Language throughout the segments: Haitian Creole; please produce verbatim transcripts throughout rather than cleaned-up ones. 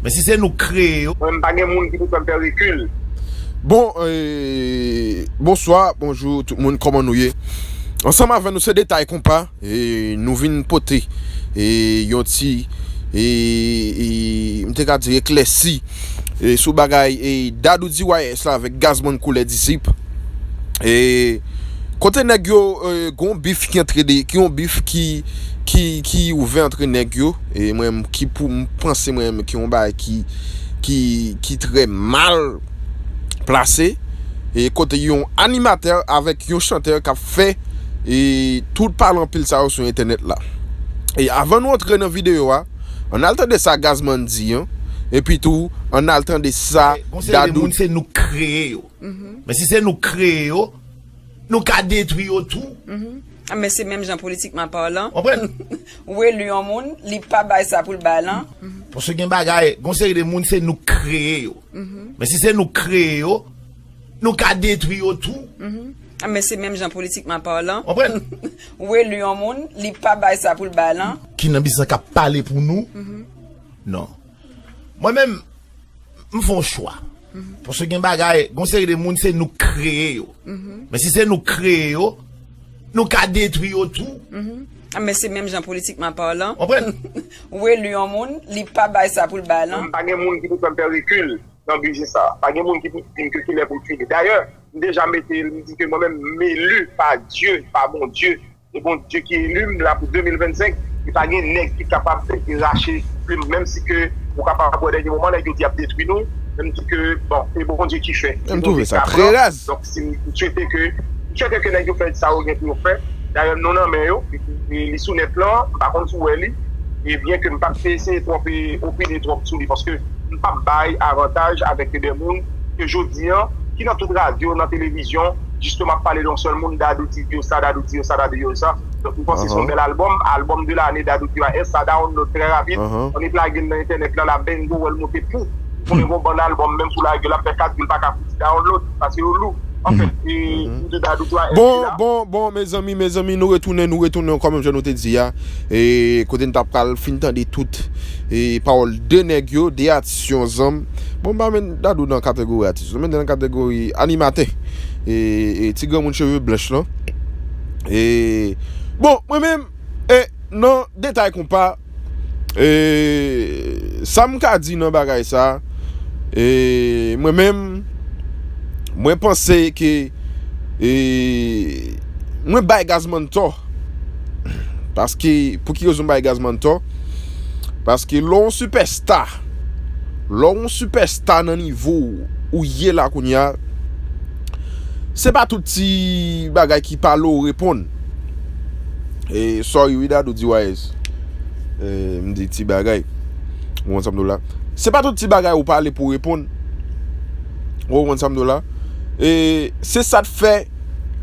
Men si se nou k kreye yo. Mwen, m pa gen moun ki pou fè m fè rekil. Bon, e, bonswa, bonjou tout moun, kòman nou ye? Ansanm avè nou se Detay Konpa, e nou vin pote e yon ti, e, e m te ka di eklèsi, e sou bagay e Dadou D Y S la avèk Gazman Koulè Disip. E kote nèg yo, e, gon bif ki antre de, ki yon bif ki ki ki ouvè antre nèg yo, e mwen ki pou m panse mwen ki yon bagay ki ki ki trè mal plase, e kote yon animatè avèk yon chantè k ap fè e tout pale anpil sa yo sou entènèt la. E avan nou antre nan videyo a, ann al tande sa Gazman di an, epi tou ann al tande sa Dadou. Moun se nou k kreye yo. Men si se nou k kreye yo, nou ka detwi yo tou. Men se menm jan politikman palan. Konprann? Ou eli yon moun, li pa bay sa pou l bay lan. Paske gen bagay, gon seri de moun se nou k kreye yo. Men si se nou k kreye yo, nou ka detwi yo tou. Men se menm jan politikman palan. Konprann? Ou eli yon moun, li pa bay sa pou l bay lan. Ki nan biznis k ap pale pou nou? Non. Mwen menm, m fè yon chwa. Paske gen bagay, gon seri de moun se nou k kreye yo. Men si se nou k kreye yo, nou ka detwi yo tou. Men se menm jan politikman palan. Konprann? Ou eli yon moun, li pa bay sa pou l bay lan. Pa gen moun ki pou fè m fè rekil nan biznis sa. Pa gen moun ki pou di m ke kilè pou m fini. Dayè, m deja mete l, m di ke mwen menm m eli pa Dye, pa Bondye. E Bondye ki eli m la pou de mil vennsenk, e pa gen nèg ki kapab rache plim, menm si ke ou kapab wè dènye moman nèg yo di y ap detwi nou, men m di ke bon, e Bondye ki fè. M twouve sa trè raz. Donk si m swete ke, m swete ke nèg yo fè sa yo gen pou yo fè. Dayè nou nan men yo, e li sou nèt lan, m pa konn si w wè li, e byen ke m p ap eseye twòp e opine twòp sou li, paske m p ap bay avantaj avèk de moun ke jodi an, ki nan tout radyo, nan televizyon, jisteman ap pale de yon sèl moun, Dadou di yo sa, Dadou di yo sa, Dadou di yo sa. Donk, m panse se yon bèl albòm, albòm de lane, Dadou di yo sa, download trè rapid. Annik lage l nan entènèt lan, la bengo, wè l moute pou. Konnen gon bann albòm, menm si w lage l, ap fè kat jou, l pa ka fouti download, paske yo lou. Anfen, e, m di Dadou di yo sa. Bon, bon, bon, mezanmi, mezanmi, nou retounen, nou retounen ankò, menm jan nou te di a. E kote n t ap pral fin tande tout e pawòl de nèg yo, de atis yo ansanm. Bon, m pa met Dadou nan kategori atis, m met nan kategori animatè. E, e ti granmoun cheve blanch lan. E, bon, mwen menm, e, nan Detay Konpa, e, sa m ka di nan bagay sa, e, mwen menm, mwen panse ke, e, mwen bay Gazman tò. Paske, pou ki rezon m bay Gazman tò? Paske lè w sipèsta, lè w sipèsta nan nivo ou ye la kounye a, se pa tout ti bagay ki pale w reponn. E, sorry wi Dadou D Y S. E, m di ti bagay. Ou konprann sa m di w la? Se pa tout ti bagay ou pale pou reponn. Ou konprann sa m di w la? E se sa k fè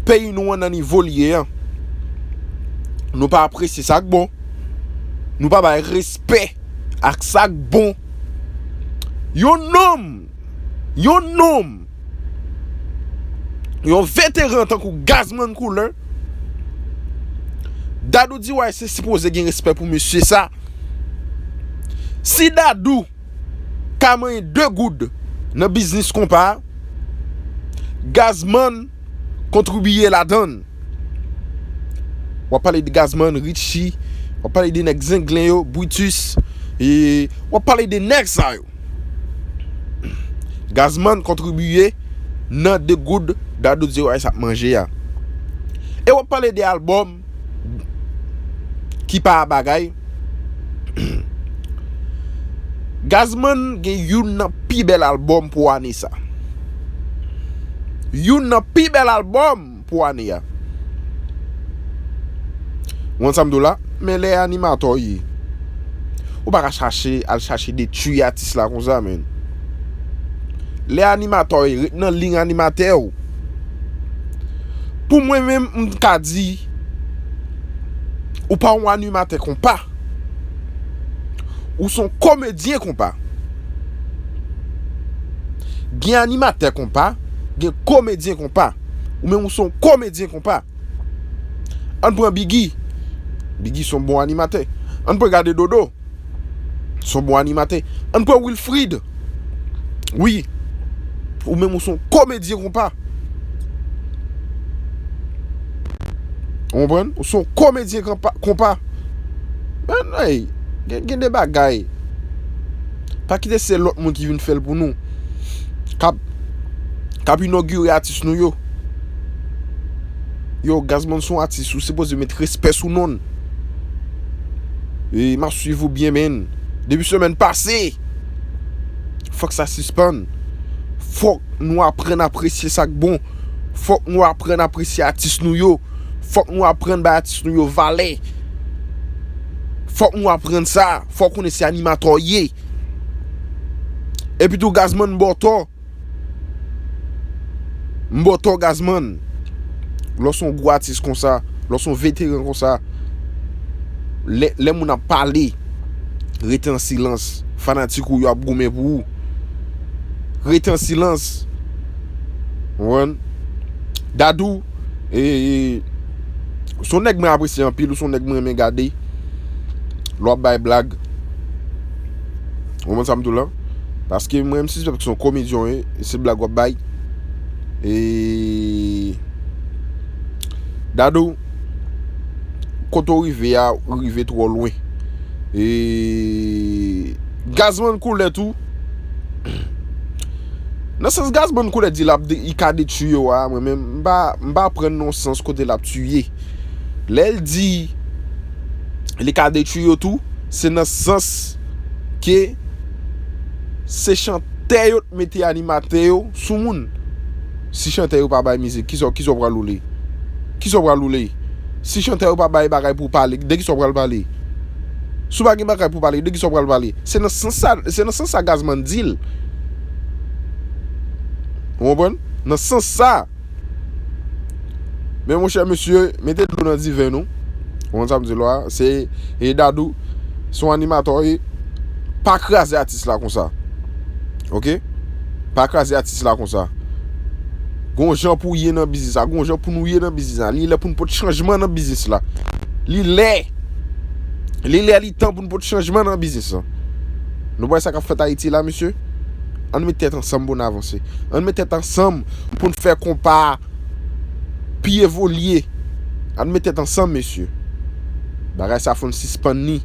peyi nou an nan nivo l ye an. Nou pa apresye sa k bon. Nou pa bay respè ak sa k bon. Yon nonm, yon nonm, yon veteran tankou Gazman Koulè, Dadou D Y S se sipoze gen respè pou mesye sa. Si Dadou ka manyen de goud nan biznis konpa a, Gazman kontribiye ladan l. W ap pale de Gazman, Richie, w ap pale de nèg Zenglen yo, Brutus, e w ap pale de nèg sa yo. Gazman kontribiye nan de goud Dadou D Y S ap manje a. E w ap pale de albòm ki pa bagay. Gazman gen youn nan pi bèl albòm pou ane sa. Youn nan pi bèl albòm pou ane a. Ou konn sa m di w la? Men lè animatè w ye, ou pa ka chache, al chache detwi atis la konsa, menn. Lè animatè w ye, ret nan liy animatè w. Pou mwen menm, m ka di, ou pa yon animatè konpa. Ou se yon komedyen konpa. Gen animatè konpa, gen komedyen konpa. Ou menm ou se yon komedyen konpa. Ann pran Biggy. Biggy se yon bon animatè. Ann pran Gade Dodo. Se yon bon animatè. Ann pran Wilfrid. Wi. Ou menm ou se yon komedyen konpa. Ou konprann? Ou se yon komedyen konpa, konpa. Men, hey, gen, gen de bagay. Pa kite se lòt moun ki vin fè l pou nou. K ap, k ap inogire atis nou yo. Yo, Gazman se yon atis, ou sipoze met respè sou non l. E m ap swiv ou byen, men. Depi semèn pase, fòk sa sispann. Fòk nou aprann apresye sa k bon. Fòk nou aprann apresye atis nou yo. Fòk nou aprann bay atis nou yo valè. Fòk nou aprann sa. Fòk konnen se animatè w ye. Epi tou, Gazman, m ba w tò. M ba w tò, Gazman. Lè w se yon gwo atis konsa, lè w se yon veteran konsa, lè, lè moun ap pale, rete an silans. Fanatik ou yo ap goumen pou ou. Rete an silans. Ou konprann? Dadou, e, e, se yon nèg mwen apresye anpil, ou se yon nèg mwen renmen gade. Lè w ap bay blag. Ou konprann sa m di w la? Paske mwen, m sispèk se yon komedyen w ye, e se blag w ap bay. E Dadou, kote w rive a, ou rive twò lwen. E Gazman koulè tou. Nan sans Gazman koulè di l ap de, li ka detwi yo a, mwen menm, m pa, m pa pran nan sans kote l ap tiye. Lè l di li ka detwi yo tou, se nan sans ke se chantè yo t mete animatè yo sou moun. Si chantè yo pa bay mizik, kisa, kisa w pral woule? Kisa w pral woule? Si chantè yo pa bay bagay pou w pale, de kisa w pral pale? Si w pa gen bagay pou w pale, de kisa w pral pale? Se nan sans sa, se nan sans sa Gazman di l. Ou konprann? Nan sans sa. Men monchè, mesye, mete dlo nan diven nou. Ou konn sa m di la, se, e Dadou, se yon animatè, e pa kraze atis la konsa. Oke? Pa kraze atis la konsa. Gon jan pou w ye nan biznis la, gon jan pou nou ye nan biznis la. Li lè pou n pot chanjman nan biznis la. Li lè. Li lè, li tan pou n pot chanjman nan biznis la. Nou wè sa k ap fèt Ayiti la, mesye? Ann met tèt ansanm pou n avanse. Ann met tèt ansanm pou n fè konpa a pi evolye. Ann met tèt ansanm, mesye. Bagay sa fò n sispann li.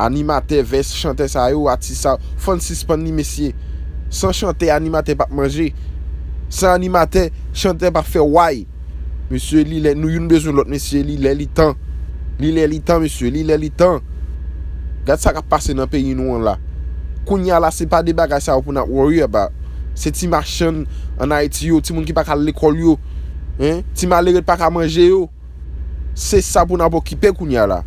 Animatè vès chantè sa yo, atis sa, fò n sispann li, mesye. San chantè, animatè p ap manje. San animatè, chantè p ap fè way. Mesye, li lè, nou youn bezwen lòt, mesye, li lè, li tan. Li lè, li tan, mesye, li lè, li tan. Gad sa k ap pase nan peyi nou an la. Kounye a la, se pa de bagay sa yo pou n ap worry about. Se ti machann ann Ayiti yo, timoun ki pa ka al lekòl yo, en, ti malere pa ka manje yo. Se sa pou n ap okipe kounye a la.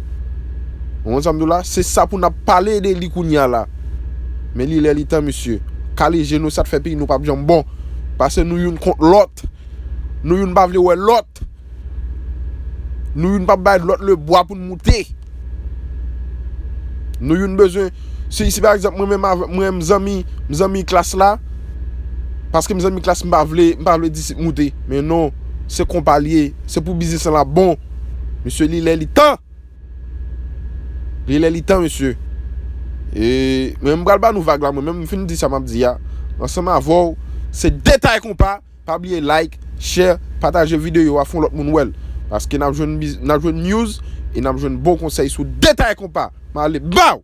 Ou konn sa m di w la? Se sa pou n ap pale de li kounye a la. Men li lè, li tan, mesye. Kale je nou, sa t fè peyi nou p ap janm bon. Paske nou youn kont lòt. Nou youn pa vle wè lòt. Nou youn p ap bay lòt lebwa pou n moute. Nou youn bezwen, si, si pa egzanp, mwen menm avè, mwen, m zanmi, m zanmi Klass la, paske m zanmi Klass, m pa vle, m pa vle Disip moute. Men non, se konpa l ye, se pou biznis lan ap bon. Mesye, li lè, li tan. Li lè, li tan, mesye. E, men m pral ba nou vag la, mwen menm, m fin di sa m ap di a. Ansanm avè w, se Detay Konpa. Pa bliye like, share, pataje videyo a, fè yon lòt moun wè l. Paske n ap jwenn biz-, n ap jwenn news e n ap jwenn bon konsèy sou Detay Konpa. M ale, baw!